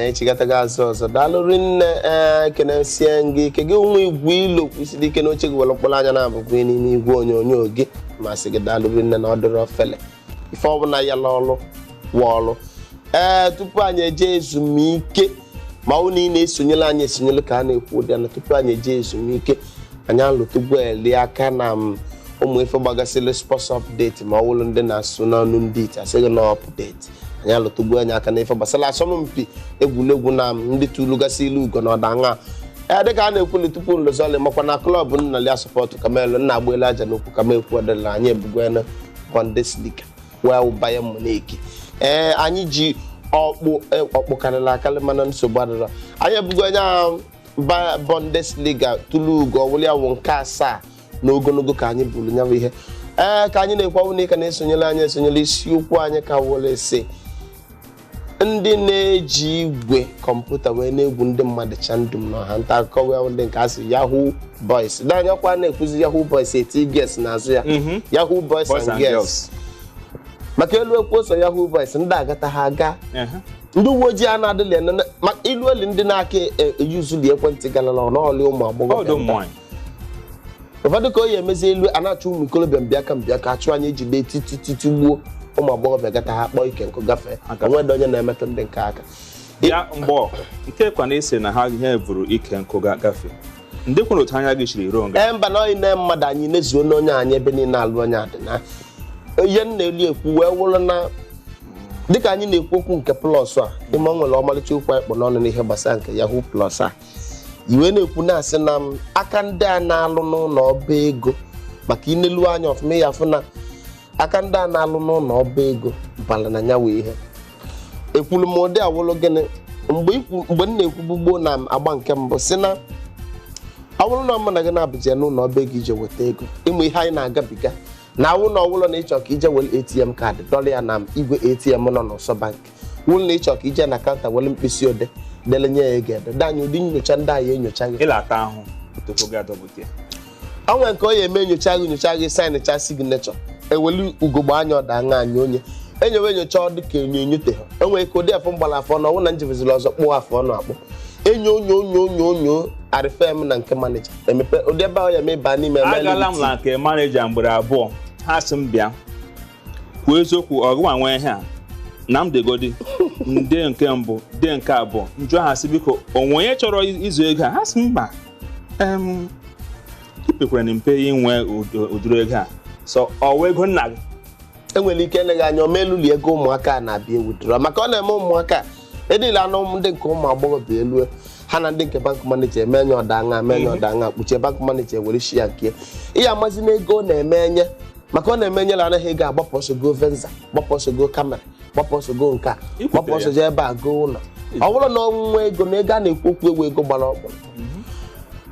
Anyị chigatago azụ ọzọ. Daalụ rinne. Ee, kenesie gị ike, gị nwa igwe ilo kwụsịrị ike n'oche gị, were mkpụrụ anya na-abụkwa n'ime igwe onyonyo gị, ma sị gị daalụ rinne na ọ dịrọ ofele ife ọbụla ya l'ọlụ wa ọlụ. Ee, tupu anyị eje ezumike, ma ọ bụ na ị na-esonyere anyị esonyere ka a na-ekwu ụdị na tupu anyị eje ezumike, anyị alụtụgwu eli aka na m ụmụ ife gbagasịrị sports update, ma ọ bụrụ ndị na-asụ n'ọnụ ndị ite asịghị na update. Anyị alụtụgwu anyị aka n'ife gbasara asọmpi egwuregwu na ndị tulugasị ilu ugo na ọdaṅa. Ee, dịka a na-ekwuli tupu nlozoli, makwa na club nnali support kamelu nna agba elu aja n'okwu kama ekwu ọdịla anyị ebugwena Bundesliga wee Bayern Munich. Ee, anyị ji ọkpụ ọkpụ karịrị akarị, mana nsogbu adịrọ. Anyị ebugo onye ahụ Bundesliga tụrụ ugo ọwụlị awụ nke asaa n'ogologo ka anyị buru ya bụ ihe. Ee, ka anyị na-ekwu ọbụ na ị ka na-esonyere anyị esonyere, isiokwu anyị ka wụrụ ese ndị na-eji igwe kọmputa wee na-egwu ndị mmadụ chandum na ọha nta akụkọ, wee ndị nke asị Yahoo Boys n'anya kwa na-ekwuzi Yahoo Boys eti girls n'azụ ya, Yahoo Boys Boys and and Girls. Girls. Maka elu ekwu ọsọ Yahoo Boys ndị agata ha aga. Ndị uwe ojii a na-adịla enene maka ilu eli ndị na-aka eyuzuli ekwentị galala n'ọlị ụmụ agbọghọ. Ọdụ ụmụ nwaanyị. Ụfọdụ ka o yi emezi elu a na-achụ ụmụ ikolobịa mbịaka mbịaka achụ anyị ejide tititi gbuo ụmụ agbọghọbịa gata ha kpọọ ike nkụ gafee. Agafe. Onwedị onye na-emetụ ndị nke aka. Ya mgbọ nke kwa na-ese na ha ihe vụrụ ike nkụ gafe ndị kwuru otu anya gị chiri ruo nga. Ee, mba na ọyị na mmadụ anyị nezuo n'onye anyị ebe niile alụ onye adị na ihe m na-elu ekwu wee wụrụ na dịka anyị na-ekwu okwu nke plus a, ịma nwere ọmalịcha okwu anyị kpọ n'ọnụ n'ihe gbasara nke Yahoo Plus a, iwe na-ekwu na-asị na m aka ndị a na-alụ n'ụlọ ọba ego, maka inelu anya ọfụma ya afụ na aka ndị a na-alụ n'ụlọ ọba ego bara na ya wee ihe ekwuru m ụdị awụlụ gịnị mgbe mgbe m na-ekwubu gboo na agba nke mbụ si na ọ bụrụ na ọ mụ na gị na-abụja n'ụlọ ọba ego ije weta ego, ịmụ ihe anyị na-agabiga na awụ na ọwụlọ na ịchọ ka ije were ATM card dọla ya na igwe ATM nọ n'ụsọ bank, wụrụ na ịchọ ka ije na counter were mkpịsị ode dele nye ya ego ede de anyị ụdị nyocha ndị anyị enyocha gị. Ịlata ahụ tupu gị adọbute ya. Onwe nke ọ ya eme enyocha gị, nyocha gị, sign signature, ewelu ugogbe anya ọda aṅa anya onye enyowe enyocha ọ dị ka enyo enyote ha enwere ike ụdị afọ mgbara afọ ọnụ ọwụ na njibiziri ọzọ kpụọ afọ ọnụ akpụ enyo onyo onyo onyo onyo arịfem na nke manager emepe ụdị ebe ahụ ya eme ịba n'ime eme. Agala m na nke manager mgbere abụọ, ha sị m bịa kwuo eziokwu ọgụnwa nwee ihe a na m degodi nde nke mbụ de nke abụọ njụ ha sị biko onwe onye chọrọ ịzụ ego a, ha sị mba, ipekwara na mpe inwe ụdịrị ego a so ọwa ego nna gị. Enwere ike eleghị anya omeluli ego ụmụaka a na-abịa ewudoro maka ọ na-eme ụmụaka edila anụ ndị nke ụmụ agbọghọ bụ elu ha na ndị nke bank manager eme enye ọda aṅa eme enye ọda aṅa kpuchie bank manager were shi ya nke ihe amazi na ego ọ na-eme enye maka ọ na-eme enyela anaghị ego agbapụ ọsọ go venza, gbapụ ọsọ go camera, gbapụ ọsọ go nke a, gbapụ ọsọ jee ebe a go ụlọ. Ọ bụrụ na ọnwụnwa ego na ego a na-ekwu okwu ewu ego gbara ọkpụ,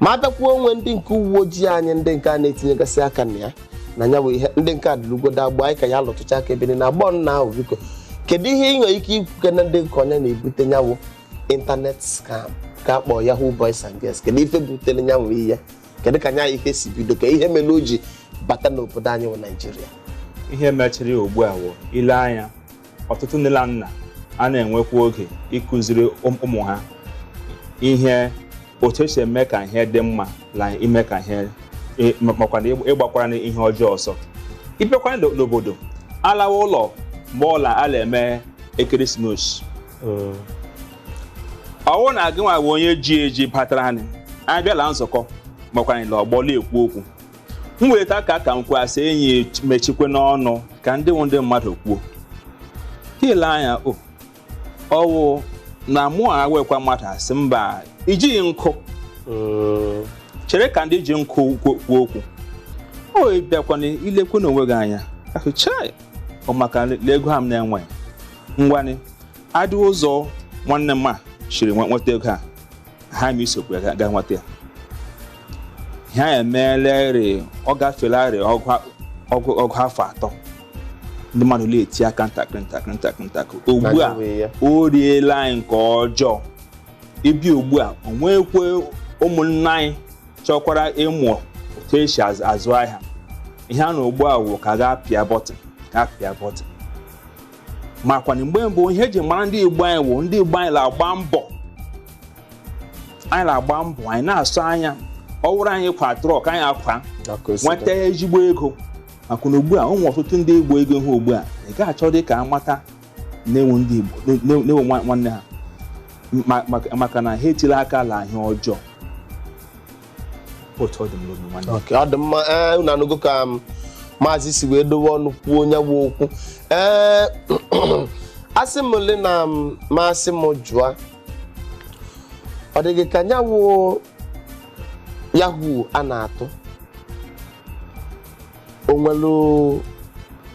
ma abịakwuo onwe ndị nke uwe ojii anyị ndị nke a na-etinyegasị aka na ya na ya bụ ihe ndị nke a dịrugodo agbụ anyị ka ya lụtụcha aka ebe na agbọ nna ahụ. Biko, kedu ihe ị nwere ike ikwuke na ndị nke onye na-ebute nyanwụ internet scam ka a kpọọ Yahoo Boys and Girls? Kedu ife butere nyanwụ ihe? Kedu ka nya ihe si bido? Ka ihe mere o ji bata n'obodo anyị bụ Naijiria? Ihe mechiri ugbu a bụ ile anya ọtụtụ nne na nna a na-enwekwa oge ịkụziri ụmụ ha ihe otu esi eme ka ihe dị mma na ime ka ihe makwa na ịgbakwara na ihe ọjọọ ọsọ. Ịbịakwa n'obodo alawa ụlọ mgbe ọla a na-eme ekeresimesi, ọwụ na gị nwa bụ onye ji eji batara anyị abịala nzukọ makwa na ọgbọ na-ekwu okwu m weta ka m kwuo asị enyi mechikwe n'ọnụ ka ndị nwe ndị mmadụ kwuo ile anya o ọwụ na mụ awekwa mmadụ asị mba ijighị nkụ chere ka ndị ji nkụ kwuo okwu o bịakwana ilekwe n'onwe gị anya asị chai ọ maka ego a m na-enwe ngwanị adị ụzọ nwanne m a chiri nweta ego a ha ma isokwu ya ga nweta ya ha emeela ọ gafelarị ọgụ afọ 3 ndị mmadụ na-eti aka ntakịrị ntakịrị ntakịrị ntakịrị ugbu a o riela anyị nke ọjọọ ibi ugbu a o nwekwe ụmụnne anyị chọkwara ịmụ otu esi azụ ahịa ihe a na ugbu a wụ ka ga-apịa button ga-apịa button. Makwa na mgbe mbụ ihe eji mara ndị Igbo anyị wụ ndị Igbo anyị na-agba mbọ, anyị na-agba mbọ, anyị na-asụ anya ọ wụrụ anyị kwa trọk anyị akwa nweta ezigbo ego. Maka na ugbu a ụmụ ọtụtụ ndị Igbo ego ha ugbu a ị ga-achọ dị ka amata na-enwe ndị Igbo na-enwe nwanne ha, maka na ha etila aka ala ihe ọjọọ. Otu ọ dị m n'obi nwanne. Ọ dị mma. Unu anụgo ka maazị si wee dowe ọnụ kwuo onye bụ okwu. Ee, asị m ole na masị m jụa, ọ dị gị ka nyawo Yahoo a na-atụ onwelu,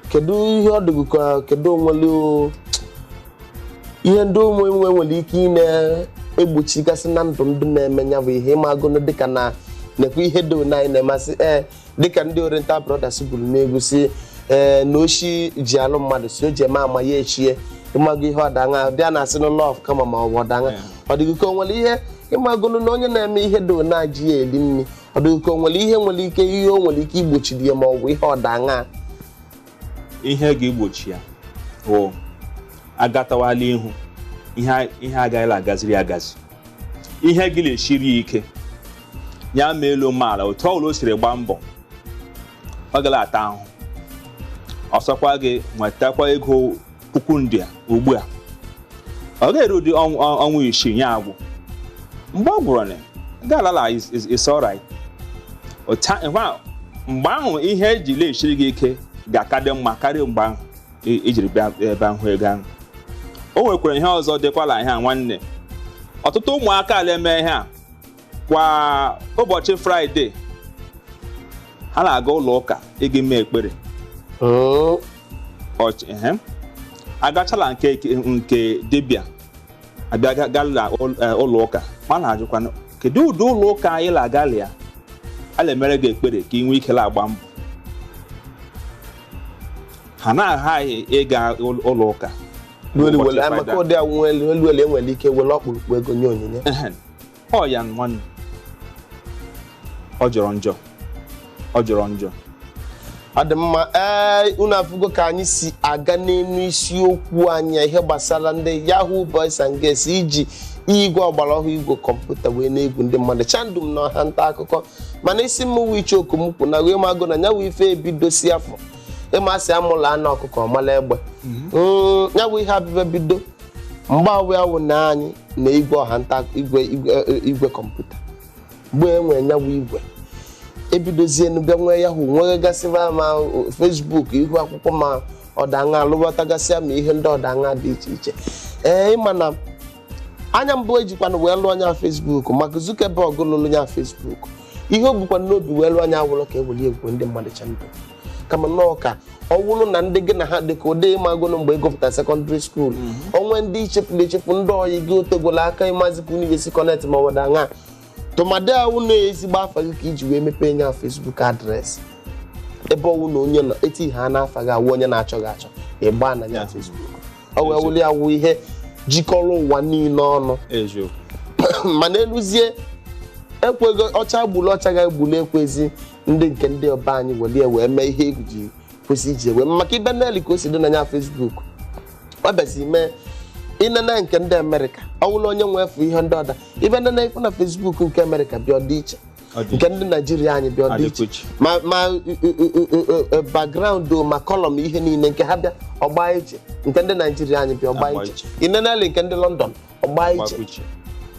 kedu ihe ọ dịgị ka kedu onwelu ihe ndị ụmụ enwe nwere ike ị na-egbochigasị na ndụ ndị na-eme ya bụ ihe ịmagụnụ, dịka na nekwa ihe do na anyị na-emasị dịka ndị Oriental Brothers buru n'egwu si na oshi ji alụ mmadụ si o ji eme ama ya echie, ịmagụ ihe ọdaṅa bịa na asị na lọv kama ma ọ bụ ọdaṅa. Ọ dịghị ka o nwere ihe ịmagụnụ na onye na-eme ihe do na-aji ya eri nri, ọ dịghị ka o nwere ihe nwere ike ihe o nwere ike igbochiri ya ma ọ bụ ihe ọdaṅa. Ihe ga-egbochi ya bụ agatawala ihu ihe agaghịla agaziri agazi, ihe gị na-esiri ike ya ma elu maala otu ọbụla o siri gbaa mbọ ọ gala ata ahụhụ. Ọsọkwa gị nwetakwa ego puku ndị a ugbu a, ọ ga-eru ụdị ọnwa isii ya agwụ. Mgbe ọ gwụrụ ga-alala is alright. Mgbe ahụ ihe eji na-esiri gị ike ga-aka dị mma karịa mgbe ahụ ijiri bịa ebe ahụ ego ahụ. O nwekwara ihe ọzọ dịkwala ihe a nwanne, ọtụtụ ụmụaka ala eme ihe a kwa ụbọchị Fraịde ha na-aga ụlọ ụka ịga mee ekpere. Agachala nke dibịa abịa gala ụlọ ụka, ma na-ajụkwa kedu ụdị ụlọ ụka anyị na-agali ya a na-emere gị ekpere ka ị nwee ike agba mbọ. Ha na-aghaghị ịga ụlọ ụka maka ụdị elu enwere ike were ọkpụrụkpụ ego nye onyinye. Ọ ya nwanne, ọ jọrọ njọ, ọ jọrọ njọ. Ọ dị mma. Ee, unu afụgo ka anyị si aga n'elu isiokwu anyị, ihe gbasara ndị Yahoo Boys and Girls iji igwe ọgbara ọhụrụ igwe kọmputa wee na-egwu ndị mmadụ chandum na ọha nta akụkọ. Mana isi m wụ iche okomukwu na wee mago na ya wụ ife ebidosi afọ ịmasị amụla anụ ọkụkọ ọmala egbe ya wụ ihe abịbịa bido mgbe awụ ya wụ na anyị na igwe ọha nta igwe kọmputa mgbe e nwere ya wụ igwe ebidozienu bịa nwee Yahoo nwegasịba ma Facebook ihu akwụkwọ ma ọdaṅa alụbatagasịa ma ihe ndị ọdaṅa dị iche iche. Ee, ịma na anya mbụ ejikwana wee lụọ anya Facebook maka Zuckerberg lụrụ nya Facebook, ihe o bukwa n'obi wee lụọ anya awụlọ ka eweli egwu ndị mmadụ chandụ, kama nnọọ ka ọ wụrụ na ndị gị na ha dịka ụdị ịmagụnụ mgbe ị gụpụta sekọndịrị skuul onwe ndị ichefuru echefu ndị ọyị gị otegolo aka ịmazi ka unu ga-esi kọnekt ma ọ daṅa tụmadị awụ na-ezigbo afa gị ka iji wee mepee nya Facebook adreesị ebe ọwụ na onye nọ eti ha n'afa gị awụ onye na-achọ gị achọ ịgba na nya Facebook ọ wee wụli awụ ihe jikọrọ ụwa niile ọnụ. Mana eluzie ekwego ọcha gburu ọcha ga-egbulu ekwezi ndị nke ndị ọba anyị welie wee mee ihe egwu ji kwesị iji wee maka ibe neli ka o si dị na nya Facebook ọ bịazi mee inene nke ndị Amerịka ọ wụrụ onye nwefu ihe ndị ọda ibe nene ifu na Facebook nke Amerịka bịa dị iche, nke ndị Naijiria anyị bịa dị iche, ma background ma kọlọm ihe niile nke ha bịa ọgba iche, nke ndị Naijiria anyị bịa ọgba iche, ineneli nke ndị London ọgba iche.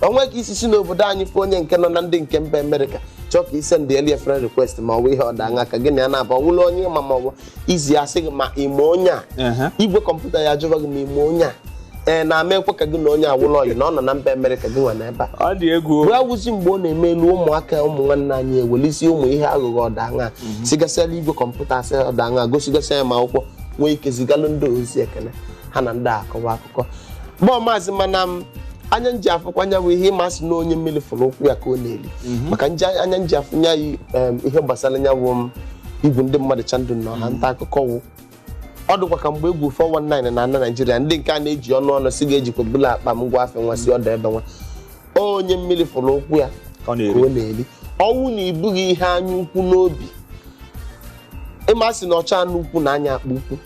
Onwe ka isi si n'obodo anyị fụ onye nke nọ na ndị nke mba Amerịka chọọ ka ise ndị elie friend request ma ọ bụ ihe ọdaṅa ka gị na ya na-aba ọ wụrụ onye ma ọ bụ izi asị gị ma ime onye a igwe kọmputa ya ajụba gị ma ime onye a ee na-ama ekwe ka gị na onye awụlọ ọyị na ọ nọ na mba Amerịka gị nwa n'ebe a. Ọ dị egwu. Wee wụzi mgbe ọ na-eme elu ụmụaka ụmụ nwanne anyị ewelisi ụmụ ihe aghụghọ ọdaṅa sigasịala igwe kọmputa asị ọdaṅa gosigasị ya ma akwụkwọ nwee ike zigalụ ndị ozi ekele ha na ndị akọwa akụkọ gbọọ maazị. Mana m anya nji afụkwa anya bụ ihe ịmasị na onye mmiri fụrụ ụkwụ ya ka ọ na-eli, maka anya nji afụ nya ihe gbasara nya bụ m igwu ndị mmadụ chandụ na ọha nta akụkọ wụ ọ dịkwa ka mgbe egwu 419 na ana Naijiria ndị nke a na-eji ọnụ ọnụ si ga-ejikwa bụla akpa m ngwa afịa nwa si ọdụ ebe nwa onye mmiri fụrụ ụkwụ ya ka ọ na-eli. Ọnwụ na ibughị ihe anya ukwu n'obi Ịma sị na ọcha anụ ukwu na anya akpa ukwu.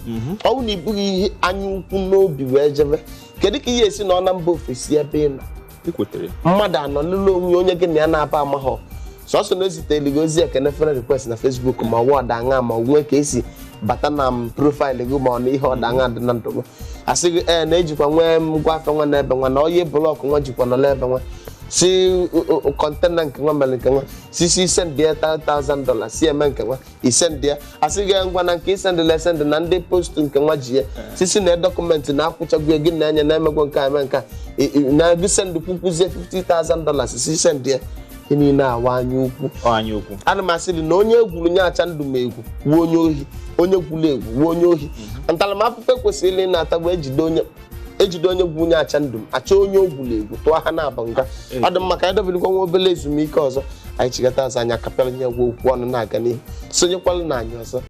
Ọ bụ na i bughị ihe anya ukwu n'obi wee jebe, kedu ka ihe esi na ọ na mba ofesi ebe ị nọ? Ị kwetere. Mmadụ anọ lụlụ onwe ya, onye gị na ya na-aba amaghọ, sọsọ na eziteli gị ozi ekene friend request na Facebook, ma ọwa ọdaṅa, ma onwe ka esi bata na m profile gị, ma ọ na ihe ọdaṅa dị na ndụ gị, asị gị ee na-ejikwa nwee ngwa afọ nwa na ebe nwa na onye block nwa jikwa nọla ebe nwa si container nke nwa mere nke nwa si send ya $1000, si eme nke nwa isend ya, asị gị ngwa na nke isendịla esendị na ndị post nke nwa ji ya sisi na document na akwụchagwo gị na anya na-emegwo nke a eme nke a na gị send kwukwuzie $50,000, si send ya. Ihe niile awa anya ukwu. Ọ anya ukwu. Ana m asị gị na onye egwuru nye acha ndụ ma egwu wuo onye ohi, onye gwuru egwu wuo onye ohi. Ntaramahụhụ ekwesịrị ị na-atagbu ejide onye gwu onye acha ndụ m, achọ onye o gwuru egwu tụọ ha na-abụ nga. Ọ dị mma ka anyị dobilikwa nwa obere ezumike ọzọ, anyị chigata azụ, anya kapịara nye gwa okwu ọnụ na-aga n'ihu. Sonyekwalụ na anyị ọzọ.